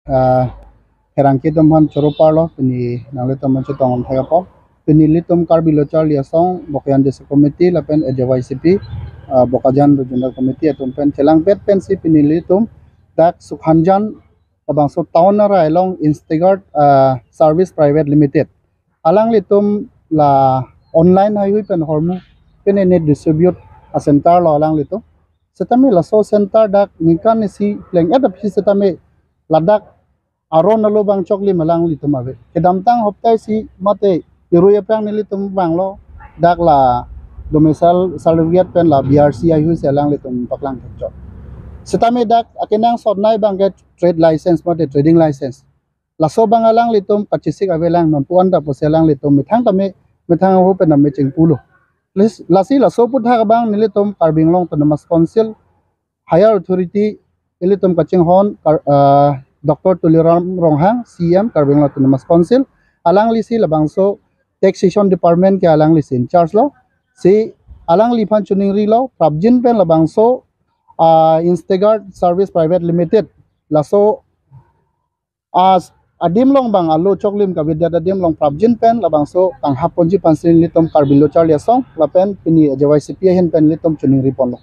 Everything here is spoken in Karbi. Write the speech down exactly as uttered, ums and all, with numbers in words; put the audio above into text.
Ah, pherangke atum aphan choro parlo, pini nanglitum aphan chetong thek apot. Pini ilitum Karbi Lo Charli Asong, Bokajan District Committee, lapen A J Y C P, ah, Bokajan Regional Committee atum pen chelangpet pensi pini ilitum dak Sukhanjan labangso town arai along Instagart, ah, Service Private Limited, alanglitum la online haihui pen hormu pen net distribute a-center lo alanglitum. Setame laso center dak ningkan isi pleng-et aphi setame ladak aron alo bang choklim alanglitum ave. Kedamtang hopta isi mate irui aphrang nelitum vanglo, dak la domicile certificate pen la B R C haihui si alanglitum paklang thekchot. Setame dak akenangsot nei abang ke trade license mate trading license, laso abang alanglitum kachesik avelang, non pu-an ta pusi alanglitum methang tame, methang ahut pen tame chingpulo. Lis-, lasi laso aphuthak abang nelitum Karbi Anglong Autonomous Council higher authority ilitum kachinghon Kar-, ah, Doctor Tuliram Ronghang, C E M Karbi Anglong Autonomous Council, alanglisi labangso Taxation Department ke alanglisi in charge lo. Si alangliphan choningrilo, prapjin pen labangso, ah, Instagart Service Private Limited, laso as adim along abang alo choklim kavedet adim along prapjin pen labangso kanghap ponji aphansi nelitum Karbi Lo Charli Asong lapen pini A J Y C P ahin pen nelitum choningri ponlo.